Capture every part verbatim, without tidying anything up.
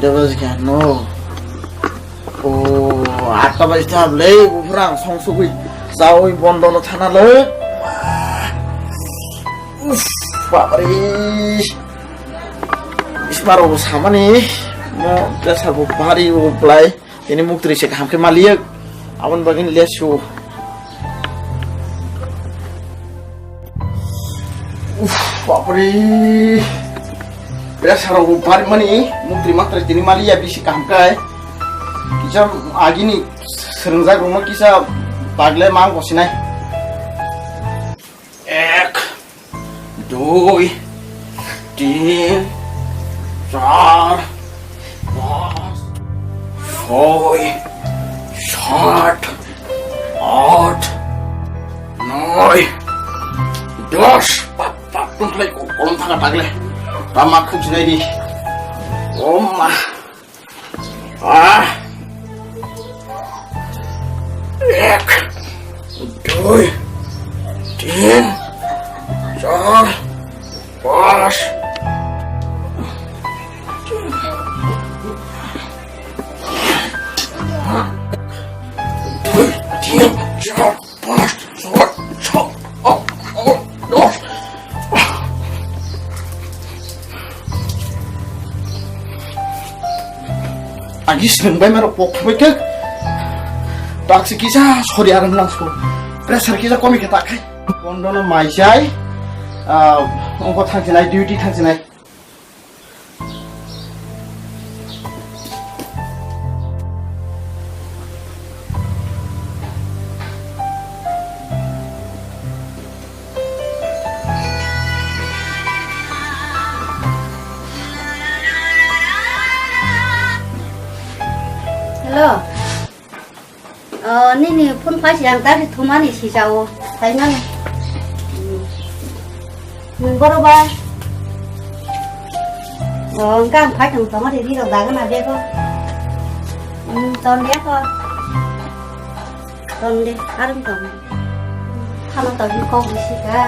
Double scan no. O, atta baji ta le, bufrang song sugui, saui bondo no thana le. Uf, babari. Ismaro samani, mo pressure bo bari o blai. Tini muktri se kaham khe maliya. Abon bagin lesu. Uf, bapre. Pressure rok bo bari mani, muktri matrai tini maliya bisi kaham kai. Kisa agini srwngjak rokno kisa bagle mang bosinai. Ek, dui, tin, char, panch, choi, sat, aat, noi, dos. Pap, pap, tongkhlai, kolom thanga tagle. Tama khuk sinai di. Oma. Ah. Ek, dui, tin, char, panch. Dui, tin, char, panch, choi, sat, aat, noi, dos. Agi swrwng bai maro pok bai khe. Tak se kisa sori aram lang so. Pressure kisa komi khe tak khai. Bondo no mai sai. Ah, ongko thang sinai, duty thang sinai. Hello. Oh, nini phone phai si ang tari thumani si jao. Phai mani. Hmm. Nwng boro ba? Oh, engka ang phai thang tongma de, rok daga na bego. Hmm, ton de ko. Ton de, arung tong. Khana tong kok bisi ka.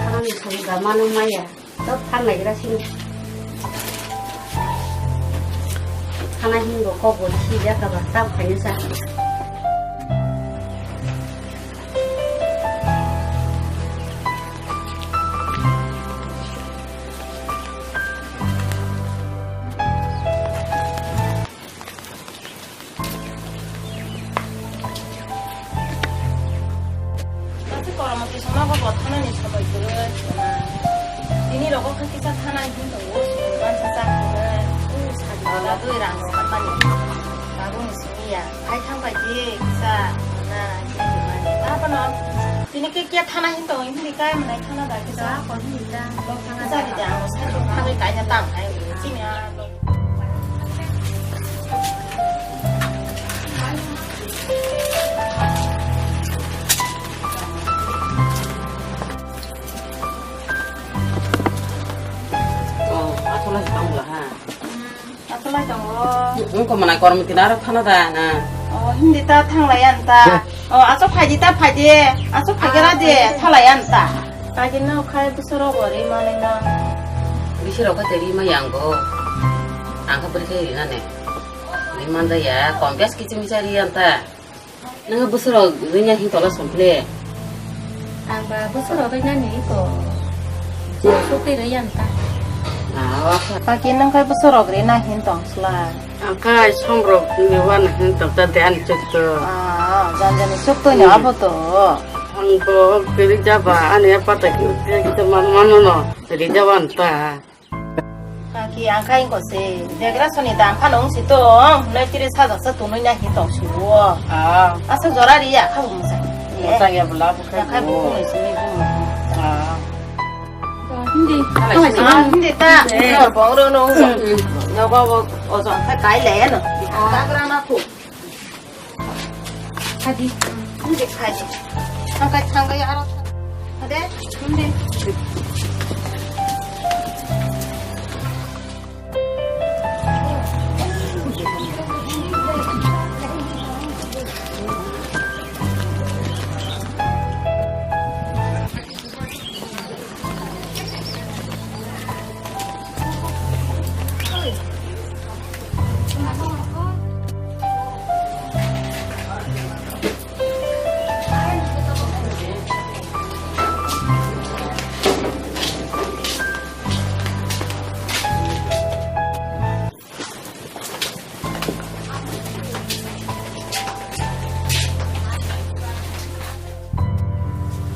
Khana ni sari ga manu maya. Tok thang nai gra sini. Khana hingo kok bo si ya ka ba tam khaini sa. Kaisa kormo kisa nogo bo thanani sabai kwrwi tongna. Tini rogo khe kisa thana hin tongo, sini mansa cha hinwi. Ui, sadi wala dui rang rok manmani. Tabukni simi ya. Hai thang bai di kisa na, kisa mani. Abono tini khe kya thana hin tongo, hindi kai manai thana da kisa. Sa ko hindi ta. Kisa di da, ang sa ko thangwi kaina tam hai. Sini ya. Oh, asolai tong bwla ha. Hmm, asolai tongo. Wngkha manai kormo tini aro thana da na. Oh, hindi ta thanglai an ta. Oh, asok phaidi ta phaidi. Asok phaigera de thalai an ta. Phaidi no khai busoro gori manai na. Busoro kha teri ma yang go. Ang kha beri khe rina ne. Ri manja ya, kompes kiching kiching ri anta. Nang busoro rinya hin tola somple. Ang ba busoro rinya ni ko. Sukti ri anta. Ah, wah. Pagi nang kai busoro rina hin tong sla. Ang kai somrok ni wan hin tong ta den chukto. Ah, jan jan chukto ni abo to. Ang bo kiri jaba ani apa ta ki kita man mano no. Ri jaban ta. Kaki ang kai ko se, degra soni dam phano wng si tong, noi tiri sajak sa tunui na hin tong si o. Ah. Asa jora ri ya kha bung sa. Mo sa ya bla bu khai. Ya khai bu bu si ni bu. Ah. Hindi. Ah, hindi ta. Eh. Bong ro no. Hmm. Nogo bo ojo khai kai le no. Ah. Degra na khu. Hadi. Hindi, hadi. Thangkai, thangkai, aro. Hadi. Hindi.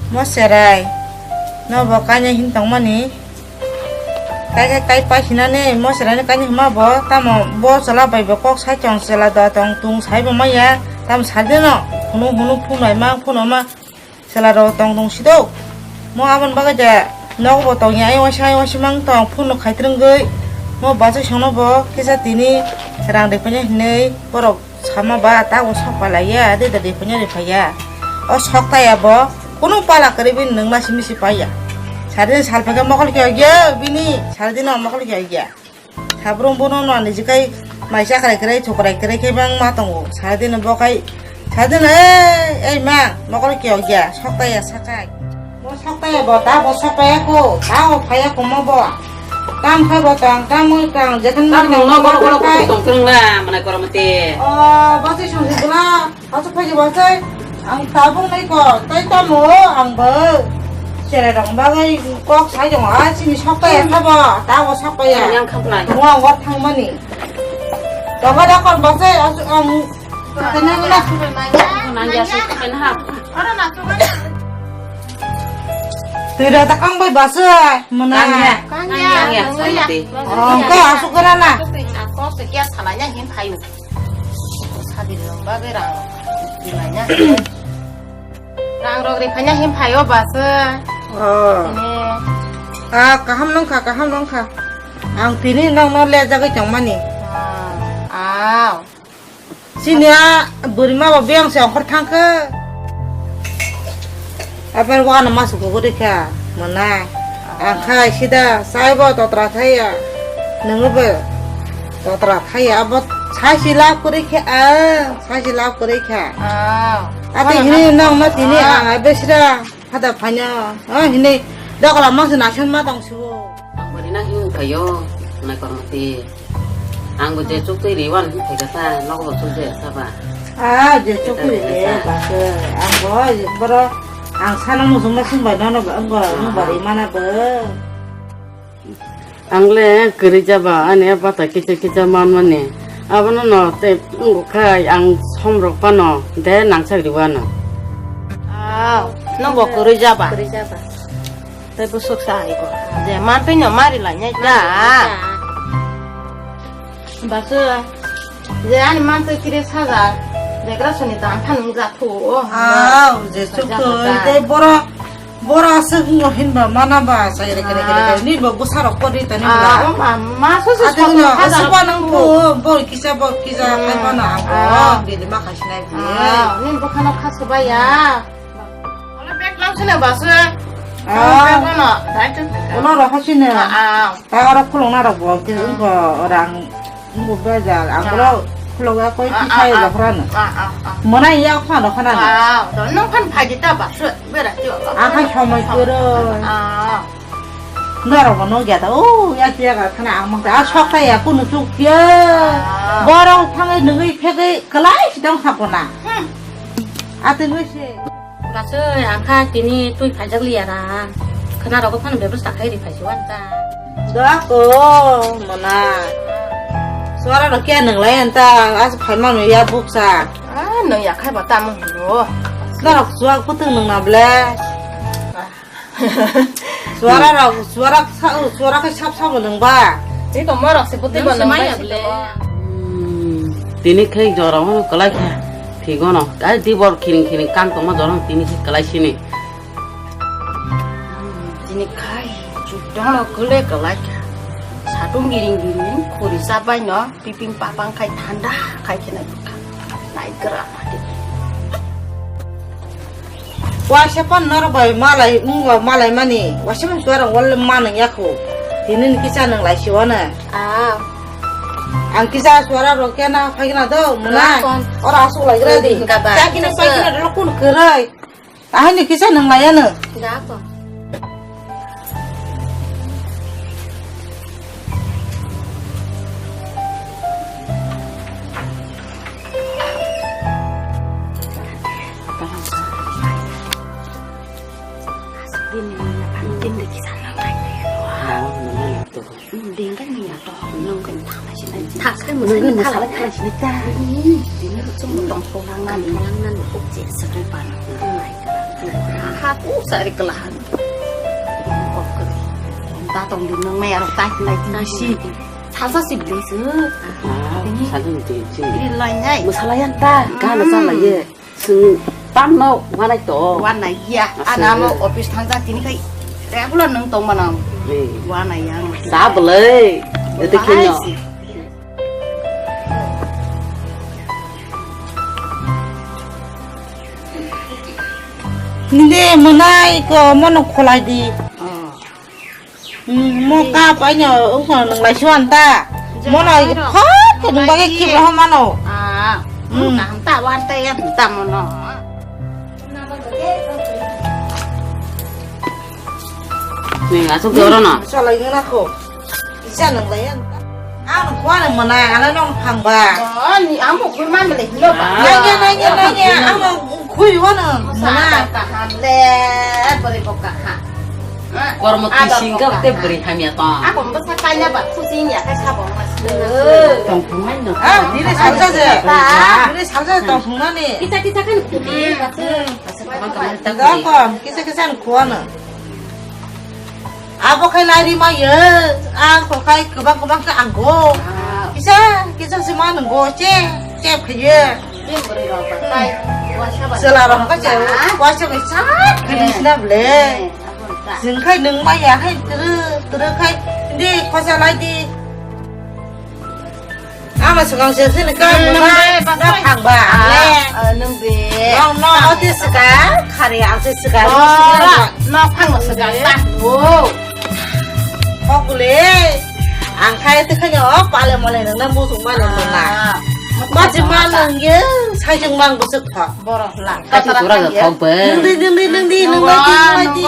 Mo cherai, no bo kainwi hin tongmani? Kai kai kai pai hinani mo cherai ni kainwi hwnma bo, tamo bo chwla bai bo kok sai tong, chwla da tong tung sai bo maya, tamo sadi no, hunu hunu phunai ma, phunai ma. Chwla rok tong tong si do. Mo aboni bagwi de nogo bo tong ya, ayang waisa, ayang waisa mang tong, phone no khai twrwngwi. Mo bachai songno bo kisa tini rang de phanya hinwi borok sama ba ta o sok palai ya, de de phanya de phaya. O sok ta ya bo, kunu pala kwrwi bini nungna simi si paiya. Sari sal phaka mokol khe ya, bini sari dino mokol khe ya. Sabrung bono no ani jikai mai chakrai krai chokrai krai khe bang ma tongo. Sadin bo kai sadin ei ei ma mokol kiyok ya sokta ya sakai. Mo sokta ya bo ta bo sokta ya ko ta o phaya ko mo bo. Tam kha bo tang tam mo tang jekan mo Tam tang no boro boro kai. Ko tong krung la mana koromte. O bo si song si bla. Aswk phaidi bachai, ang tabuk nai ko, tai tamo ang bo cherai rok bagwi kok sai tongo, a chini sokta ya sabo, ta bo sokta ya. Yang khap nai. Mo ang war thang mani. Tama da kon bachai, aswk ang kena kena. Nang ya suk kena ha. Twi da ta kang bai bachai, mona. Kang ya. Kang ya. Kang ya. Kang ya. Oh, kok aswk kena na. Kok se kya salanya hin phayu. Sadi rok bagwi rang rok riphaina. Rang rok riphaina hin phaio basa. Oh. Ini. Ah, kaham nongkha, kaham nongkha. Ang tini nongno lejagwi tongmani. Ah, aw. Sini a burima bo biyang se ongkhor thangkha. Abar wano masuk guguri kha, mwnai. Ang khai sida, saibo totra thaiya. Nungbo totra thaiya, abo saisi love kwrwi kha, ah, saisi love kwrwi kha. Ah. Ate hini nang ma tini ang abesra hada phanya. Ah, hini dakla mangsa nasan ma tong sibo. Ang bari na hiu phayo, nai kormati. Ang bo je chuk twi riwan hin phaikha ta, nogo bo chuk je ta ba. Ah, je chuk twi ri ba ke. Ang bo boro ang sana musung na sung bai nono ba ang bo ang bari mana bo. Ang le kwrwi jaba ani bata kicha kicha man mani. Abono no te wngkha ang som rok pano de nangsak riwano. Ah, no bo kwrwi jaba. Kwrwi jaba. Tei bwswk sa hai ko. Je mantwi no mari lai nai ta. Bwswk. Je ani mantwi kire saja. Decoration ni dam phan wng jak thu. Aw, je chuk twi tei boro, boro aswk wng hinba mana ba sai re kere kere kere. Ni bo bwsa rok pori tani ba. Ah, ma, ma so se. Ate sok no, hajar aswk ba nang thu. Bo kisa bo kisa khai ba na. Ah. Bili ma khai sinai bi. Ah, ni bo khana kha soba ya. Ola bag lang sini basa. Ah. Bag ono, dai tu. Ono rokha sini. Ah, ah. Ta oro khulung na rok bo, kis ko orang, bu bejar, ang oro khulung ya koi kisai rok rano. Ah, ah, ah. Mana ya kha rok rano. Ah, to nong kan phaji ta basa, bera ti. Akhai somoi kuro. Ah. Norok bo nukya ta, o ya tiya ga khana ang mangta, a sok ta ya kunu chuk ya. Ah. Borok thangai nungui phegui kwlai si dong sakona. Hmm. Ate nui se. Bachai, ang kha tini twi phaijak liya ra. Khana rok phano bebas ta khai ri phai si wan ta. Da ko, mana. Suara rok kya nung lai anta, as phai ma ya buksa. Ah, nung ya khai ba ta mung lo. Norok suak putung nung na ble. Ah. Suara rok, suara sa, suara kai sap sap nung ba. Tei tongma rok se bwtwi bo nung bai se tongo. Hmm, tini khai jora hwn kwlai kha. Thigono. Ai di bor khiring khiring kang tongma jora hwn tini khai kwlai sini. Hmm, tini khai chukdang rok kwlai kwlai kha. Satung giring giring khuri sa bai no piping papang khai thanda khai khe nai bwkha. Nai gra ma di. Waisa pan norok bai malai, wngba malai mani, waisa pan suarok wal manang yakho. Tini ni kisa nang lai siwana. Ah. Ang kisa suara rok kena phagina do, muna. Lakon. Ora asuk lai gra di. Kaba. Sakina sakina dolo kun kerai. Ahani kisa nang lai ano. Ga ko. Aku sari kelahan. Kok keri. Datang di nang mai arok tak nai tasi. Salsa sibling se. Ah, ini salsa sibling. Ini lain ai. Masalayan ta, kana sala ye. Sing tam no wanai to. Wanai ya. Ana no office thang ta tini kai. Regular nang tong manang. Wanai yang. Sabele. Ete kino. Nde mwnai ko mono kholai di. Hmm, mo ka paino ungkho nang lai suan ta. Mono khot ko nang bagwi khibra ho mano. Ah, hmm. Nang ta wan ta ya ta mono. Ni asuk doro na. Salai ngana ko. Kisa nang lai ang. Ang kuan mana ala nong phang ba. Oh, ni amo kui man le hino ba. Nanya, nanya, nanya. Ang kui wana mana. Kaham le, beri ko kaha. Kormo tising ka te beri hamya ta. Ako basa kanya ba, kusing ya kai sabo mas. Tong phungai no. Ah, dire salsa je. Dire salsa tong phungnani. Kita, kita kan kuti. Kisa kisa ang kuana. Abo khai lai ri ma ye, ang kho khai kwbang kwbang khe ang go. Kisa kisa se ma nang go che, che phaye. Sela rong ka che, wa se me sa khe ni sna ble. Sing khai nang ma ya khai tru tru khai ndi khosa lai di. Ama swkang se sini ka muna na phang ba. Nung de. Nong no oti swkang khari ang se swkang. No phang swkang ta. Oh. Kokule. Ang khai te khanya o pale mole nang na musuk ma nang na. Ma je ma nang ye sai jeng mang busuk tha. Borok lang. Kati tura ga thok be. Nung de nung de nung de nung de.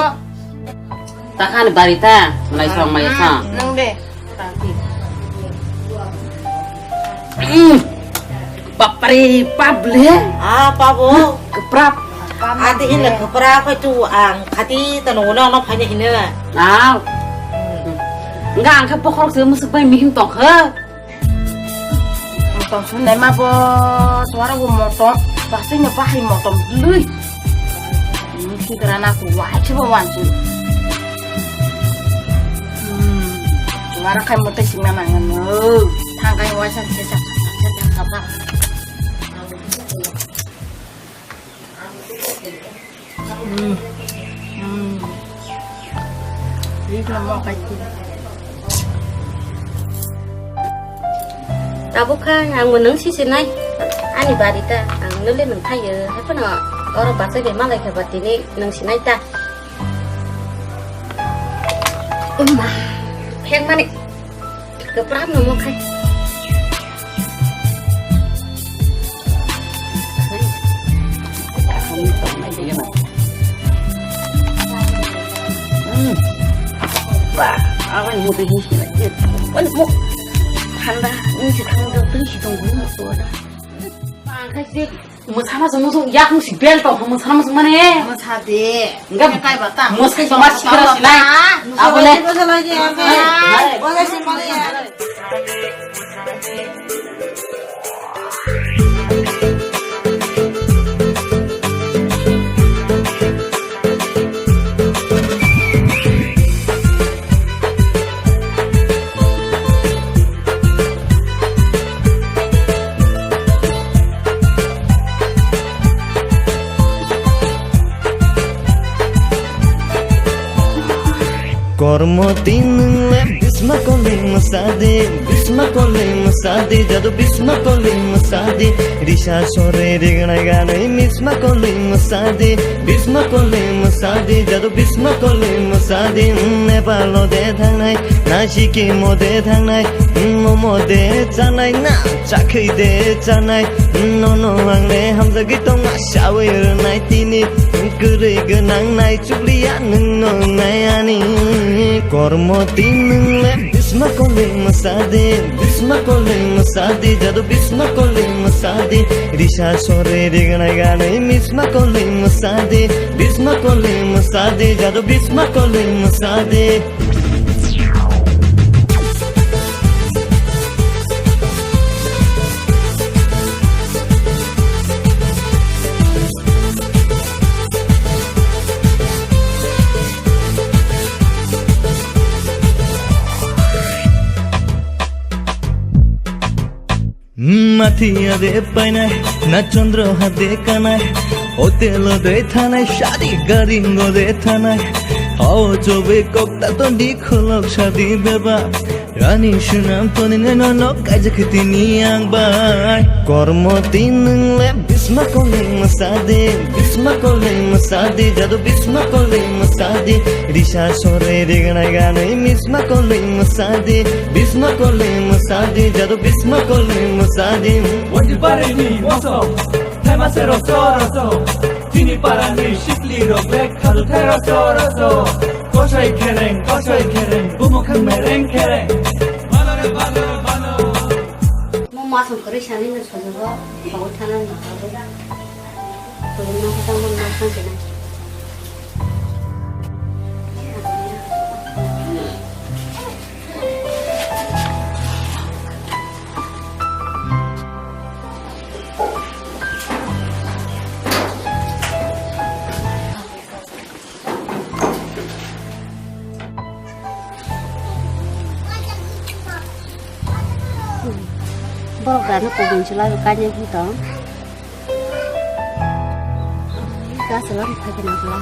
Takhan barita, malai song maya song. Nung de. Bapre, pable. Ah, pabo. Keprap. Ati hin le keprap hai tu ang khati tanu no no phanya hina. Ah. Enggak angke pokhorok se musuk bai mihim tong khe. Motom sunai ma bo suara bo motom, pasti nyo pahai motom lui. Hmm, si kerana aku wai coba wanci. Hmm, suara kai mote sing mana ngano. Tangkai wai sa sa sa sa sa sa. Hmm. Hmm. Tabuk kha, ang bo nung si sinai. Ani bari ta, ang nuli nung thaio. Hai phano oro bachai bai malai kha ba tini nung sinai ta. Umma, phek mani. Kwpram no mo khai. Hmm. Ba, awan mo te hin hin. Wan mo. Thanda, ni si thanda, tu si tong mo to da. Ba khai si. Mwsana se muchung yakung si bel tong, mwsana muchung mane. Mwsa de. Enggak. Kai ba ta. Mwsai sama sikara sinai. Abo le. Mwsa lagi, mwsa lagi, mwsa lagi. Kormo tinung le bisma koling masadi, bisma koling masadi, jadu bisma koling masadi, risa sore rignai ganai misma koling masadi. Bisma kole masadi, jadu bisma kole masadi, Nepal o de thangnai, na Sikkim o de thangnai, momo de chanai, na chakhwi de chanai, nono ang le hamjagwi tongma sawi rwnai tini, kwrwi gwnang nai chukliya nwng no nai ani kormo tinung le. Bisma kole masadi, bisma kole masadi, jadu bisma kole masadi, risa sore rignai ganai misma kole masadi, bisma kole masadi, jadu bisma kole masadi. Tiya de painai, na chondro ha de kanai, hotel o de thanai, shadi garingo de thanai, hao chobe kokta tondi kholok shadi beba, rani sunam toni ne no no kaijak tini ang bai. Kormo tin nung le bisma koleng masadi, bisma koleng masadi, jadu bisma koleng masadi, risa sore regnai ganai misma koleng masadi, bisma koleng masadi, jadu bisma koleng masadi. Wajibari ni moso, thema se roso roso, tini para ni sikli rok le khalu the roso roso, kosoi khereng, kosoi khereng, bumukhang mereng khereng. Mo masong kwrwi sani no sojogo, bawi thana no sojogo. Sojogo no hota mo no thang kena. Borok dano kubun chwla rw kanya hi tong. Gas lam thagi na bla.